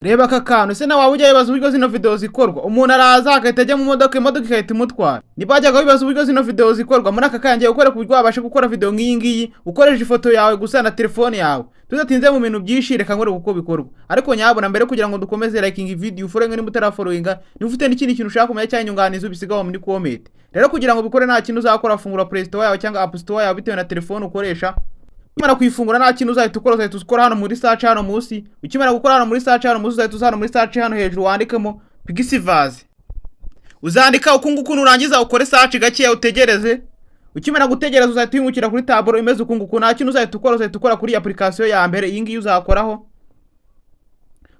Reba aka kantu. Ese nawe waba ujya wibaza uburyo zino video zikorwa? Umuntu araza agahita ajya mu modoka, imodoka igahita imutwara. Niba wajyaga wibaza uburyo zino video zikorwa, muri aka kanya ngiye gukora ku buryo wabasha gukora video nk'iyi ngiyi ukoresheje ifoto yawe gusa na telefone yawe. Tudatinze mu bintu byinshi, reka nkwereke uko bikorwa. Ariko nyabuna mbere kugira ngo dukomeze, liking video, ufollowing niba utarafollowinga. Niba ufite n'ikindi kintu ushaka kumenya cyangwa inyunganizi, ubisigaho muri comment. Rero kugira ngo ubikore, nta kintu uzakora: fungura Play Store yawe cyangwa App Store yawe bitewe na telefone ukoresha. Ukimara kuyifungura, nta kintu uzahita ukora, uzahita ukora hano muri search hano munsi. Ukimara gukora hano muri search hano munsi, uzahita uza hano muri search hano hejuru, wandikemo Pixverse. Uzandika uku nguku, nurangiza ukore search gakeya, utegereze. Ukimara gutegereza, uzahita wimukira kuri tableau imeze uku nguku. Nta kintu uzahita ukora, uzahita ukora kuri application ya mbere, iyi ngiyi uzakoraho.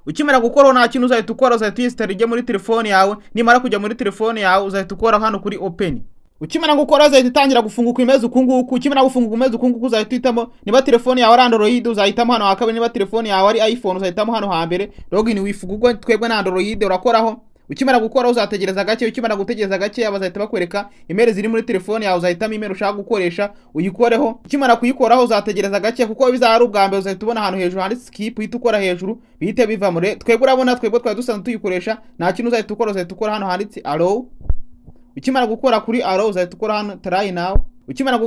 Ukimara gukoraho, nta kintu uzahita ukora, uzahita uyinstalla ijye muri telefone yawe. Nimara kujya muri telefone yawe, uzahita ukora hano kuri open. Ukimara gukora, uzahita itangira gufunguka imeze uku nguku. Ukimara gufunguka imeze uku nguku, uzahita uhitamo. Niba telefone yawe ari Android, uzahitamo hano ha kabiri. Niba telefone yawe ari iPhone, uzahitamo hano hambere, login with Google. Twebwe na Android, urakoraho. Ukimara gukora, uzategereza gake. Ukimara gutegereza gake, bazahita bakwereka email ziri muri telefone yawe. Uzahitamo email ushaka gukoresha, uyikoreho. Ukimara kuyikoraho, uzategereza gake kuko bizaba ari ubwa mbere. Uzahita ubona ahantu hejuru handitse skip, uhita ukora hejuru bihite biva muri. Twebwe urabona twebwe twari dusanzwe tuyikoresha. Nta kintu uzahita ukora, uzahita ukora hano handitse allow. Ukimara gukora kuri allow, uzahita ukora hano try now. Ukimara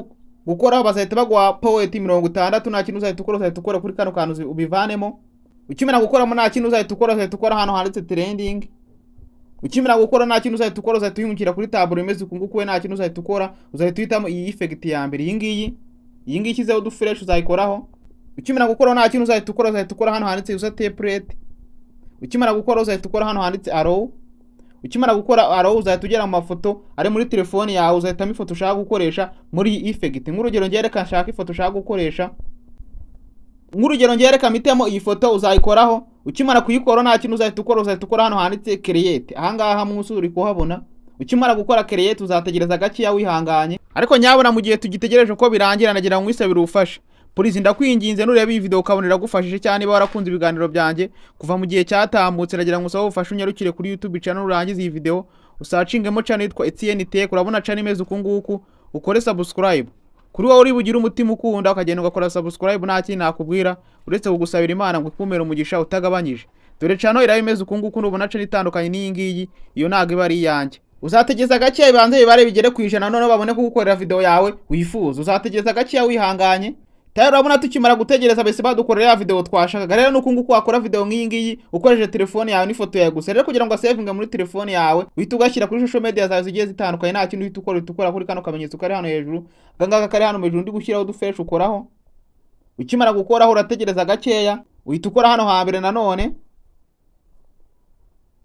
gukoraho, bazahita baguha point 60. Nta kintu uzahita ukora, uzahita ukora kuri kano kantu ubivanemo. Ukimara gukoramo, nta kintu uzahita ukora, uzahita ukora hano handitse trending. Ukimara gukora, nta kintu uzahita ukora, uzahita uhingukira kuri tableau imeze uku nguku. We nta kintu uzahita ukora, uzahita uhitamo iyi effect ya mbere, iyi ngiyi. Iyi ngiyi ishyizeho uduflèche, uzayikoraho. Ukimara gukora, nta kintu uzahita ukora, uzahita ukora hano handitse use template. Ukimara gukora, uzahita ukora hano handitse allow. Ukimara gukora allow, uzahita ugera mu mafoto ari muri telefone yawe, uzahitamo ifoto ushaka gukoresha muri iyi effect. Nk'urugero ngiye, reka nshaka ifoto ushaka gukoresha. Nk'urugero ngiye, reka mpitemo iyi foto. Uzayikoraho. Ukimara kuyikora, nta kintu uzahita ukora, uzahita ukora hano handitse create, ahangaha munsi uri kuhabona. Ukimara gukora create, uzategereza gakeya wihanganye. Ariko nyabona mu gihe tugitegereje ko birangira, nagira ngo nkwisabire ubufasha. Please, ndakwinginze, nureba iyi video ukabona iragufashije cyane, niba warakunze ibiganiro byanjye kuva mu gihe cyatambutse, nagira ngo usabe ubufasha unyarukire kuri YouTube channel. Urangize iyi video, usearchingemo channel yitwa Etienne Tech. Urabona channel imeze uku nguku, ukore subscribe. Kuri wowe uri bugire umutima ukunda ukagenda ugakora subscribe, nta kindi nakubwira uretse kugusabira Imana ngo ikumere umugisha utagabanyije. Dore channel iraba imeze uku nguku. Nubona channel itandukanye n'iyi ngiyi, iyo ntabwo iba ari iyanjye. Uzategereza gakeya bibanze bibare bigere ku 100, noneho babone kugukorera video yawe wifuza. Uzategereza gakeya wihanganye. Tayari urabona tukimara gutegereza, bese badukorera ya video twashakaga. Rero nuko nguko wakora video nk'iyi ngiyi ukoresheje telefone yawe n'ifoto yawe gusa. Rero kugira ngo savinge muri telefone yawe, uhita ugashyira kuri social media zawe zigiye zitandukanye, nta kintu uhita ukora, uhita ukora kuri kano kamenyetso kari hano hejuru. Aka ngaka kari hano hejuru ndi gushyiraho uduflèche, ukoraho. Ukimara gukoraho, urategereza gakeya, uhita ukora hano hambere nanone.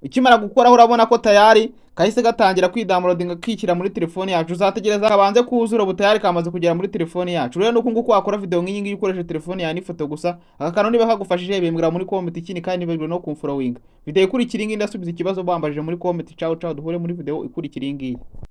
Ukimara gukoraho, urabona ko tayari kahise gatangira kwidownloadinga, kikira muri telefone yacu. Uzategereza kabanze kuzura. Ubu tayari kamaze kugera muri telefone yacu. Rero nuko nguko wakora video nk'iyi ngiyi ukoresheje telefone yawe n'ifoto gusa. Aka kantu niba kagufashije, bimbwira muri comment. Ikindi kandi, nibagirwe no kumfollowinga. Video ikurikira iyi ngiyi, ndasubiza ikibazo bambajije muri comment. Ciao ciao, duhure muri video ikurikira iyi ngiyi.